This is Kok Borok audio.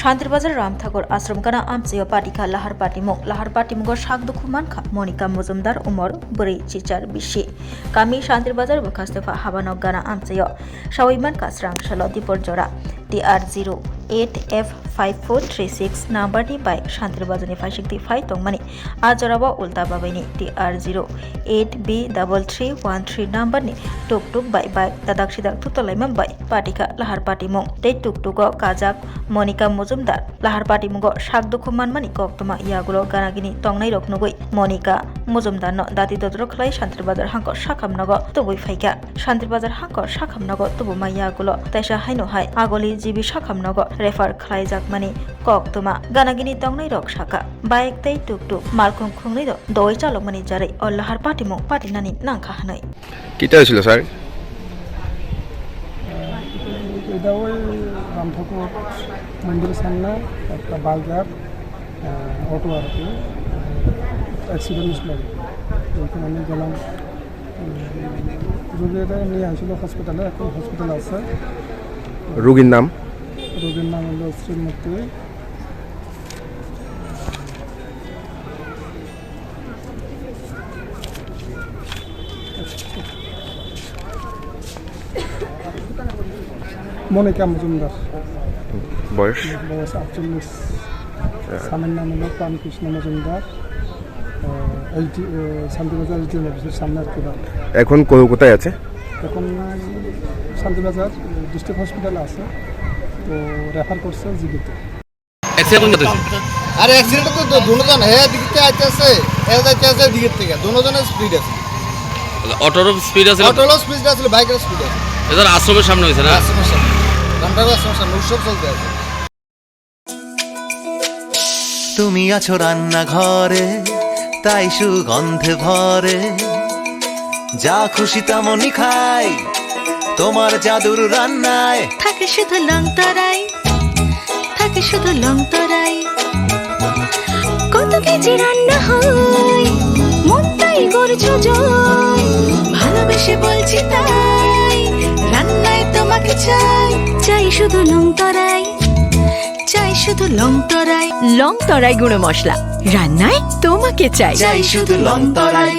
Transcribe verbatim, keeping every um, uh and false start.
Shantirbazar Ramthakur Ashram gana amchaio patikha lahar patimung. Lahar patimungo sak dukhu mankha Monika Mojumdar, umor bwrwi chichar bisi. Kami Shantirbazar bwkhaste pha habano gana amchaio. Sawi mankha srang salo Dipor jora. T R zero eight F five four three six number ni bike Shantirbazar ni phaisingtwi phai tongmani. A jorao ulta babaini T R zero eight B double three one three number ni tuk tuk bai bike dadak sidak thutolaima bai patikha lahar patimung. Tei tuk tugo kajak Monika Mojumdar. Lahar patimungo sak dukhu manmani koktwma yagulo ganagini tongnairok nugwi Monika Mojumdarno dati dodro khlai Shantirbazar hangkor sakham nogo tubui phaikha. Shantirbazar hangkor sakham nogo tubuma yagulo teisa haino hai agoli G B sakham nogo refer khlaijakmani koktwma ganagini tongnairok sakha. Bike tei tuk tuk malkhung khungnwi do doi chalokmani jarwi o lahar patimung patinani nangkha hwnwi. কিতা হৈছিল ছাৰ? এটা ওই রাম ঠাকুর মন্দিরের সামনে একটা বাস আর অটো আর কি অ্যাক্সিডেন্ট হয়েছিল। তো ওখানে আমি গেলাম। উম, রোগীটা নিয়ে আসলো হসপিটালে, এখন হসপিটালে আছে। রোগীর নাম? রোগীর নাম হলো শ্রীমতী মনিকা মজুমদার। বয়স? বয়স আটচল্লিশ। আচ্ছা। স্বামীর নাম হলো প্রাণকৃষ্ণ মজুমদার। আহ, এইটি, আহ, শান্তিবাজার এইটি অফিসের সামনে আর কি বাড়ি। এখন কো-, কোথায় আছে? এখন শান্তিবাজার ডিস্ট্রিক্ট হসপিটালে আছে, তো রেফার করছে জিবিতে। অ্যাক্সিডেন্ট কোন জায়গাতে হয়েছে? আরে অ্যাক্সিডেন্ট তো দু-, দুজন, হে দিকে আইতেছে, হে যাইতেছে দিকে থেকে, দুজনের স্পিড আছে। অটোর স্পিড আছে না? অটোর স্পিড আছে, বাইকের স্পিড আছে। এটা আশ্রমের সামনে হয়েছে না? আশ্রমের সামনে, রামনগর আশ্রমের সামনে উৎসব চলতে আছে। তুমি আছো রান্নাঘরে, তাই সুগন্ধে ভরে। যা খুশি তেমনই খাই, তোমার জাদুর রান্নায়। থাকে শুধু লং তরাই, থাকে শুধু লং তরাই। কত কেজি রান্না হয়, মনটাই গর্জ যায়। ভালোবেসে বলছি তাই, রান্নায় তোমাকে চাই। চাই শুধু লং তরাই, চাই শুধু লং তরাই। লং তরাই গুঁড়ো মশলা, রান্নায় তোমাকে চাই। চাই শুধু লং তরাই।